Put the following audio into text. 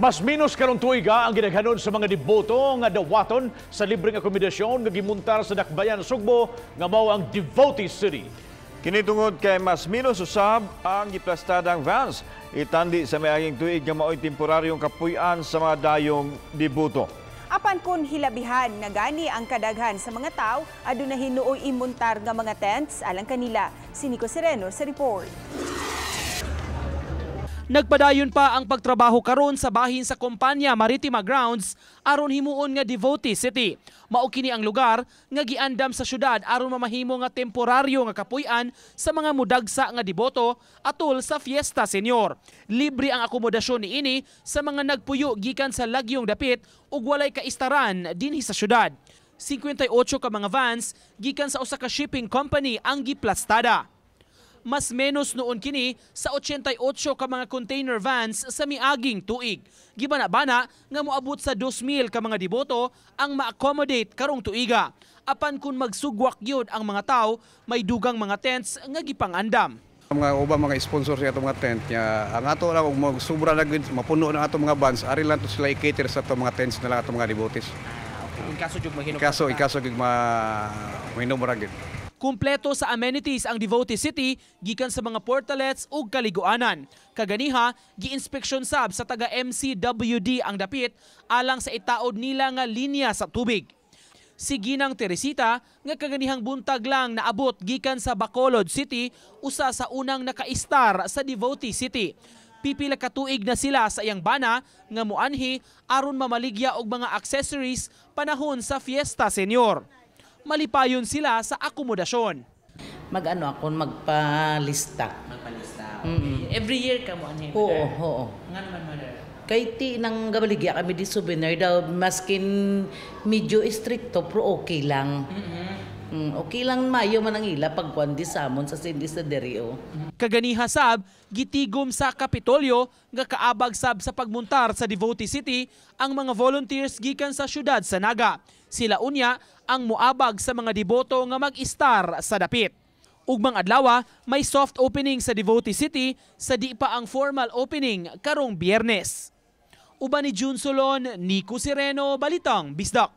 Mas minus karong tuiga ang gidaghanon sa mga deboto nga dawaton sa libreng akomodasyon nga gimuntar sa Dakbayan Sugbo nga mao ang Devotee City. Kini tungod kay mas minus usab ang giplastadang vans itandi sa miaging tuig nga maoy temporaryong kapuy-an sa mga dayong deboto. Apan kung hilabihan nga gani ang kadaghan sa mga tao, aduna hinuoy imuntar nga mga tents alang kanila. Si Nico Sereno sa report. Nagpadayon pa ang pagtrabaho karon sa bahin sa kumpanya Maritima Grounds aron himuon nga Devotee City. Mao kini ang lugar nga giandam sa syudad aron mamahimo nga temporaryo nga kapuy-an sa mga mudagsa nga deboto atol sa Fiesta Senior. Libre ang akomodasyon niini sa mga nagpuyo gikan sa lagyong dapit ug walay kaistaran dinhi sa syudad. 58 ka mga vans gikan sa usa ka shipping company ang giplastada. Mas menos noon kini sa 88 ka mga container vans sa miaging tuig. Gibana-bana nga moabot sa 2,000 ka mga deboto ang ma-accommodate karong tuiga. Apan kung magsugwak gyud ang mga tao, may dugang mga tents nga gipangandam. Mga uban mga sponsor sa atong mga tent nya, ang ato lang og magsubra na gud, mapuno na atong mga vans, ari lang to sila i-cater sa atong mga tents na lang atong mga devotees. In kaso jud mahinom. Kaso gud ma mahinom ra gud. Kumpleto sa amenities ang Devotee City gikan sa mga portalets ug kaliguanan. Kaganiha, giinspeksyon sab sa taga MCWD ang dapit alang sa itaod nila nga linya sa tubig. Si Ginang Teresita nga kaganihang buntag lang naabot gikan sa Bacolod City, usa sa unang nakaistar sa Devotee City. Pipila ka tuig na sila sa iyang bana nga muanhi aron mamaligya og mga accessories panahon sa Fiesta Senior. Malipayon sila sa akomodasyon. Mag-ano ako, magpalista. Magpalista. Every year ka mo anhi? Oo. Nga naman, mother? Kay ti nang gabaligya kami di souvenir daw, maskin medyo stricto pero okay lang. Okay lang, mayo man ang ila pagkuan di samon sa sindi sa diri oh. Kaganiha sab gitigom sa Kapitolyo nga kaabag sab sa pagmuntar sa Devotee City ang mga volunteers gikan sa syudad sa Naga. Sila unya ang muabag sa mga deboto nga mag-istar sa dapit. Ugmang adlaw, may soft opening sa Devotee City sa di pa ang formal opening karong Biyernes. Uban ni June Solon, Nico Sereno, Balitang Bisdak.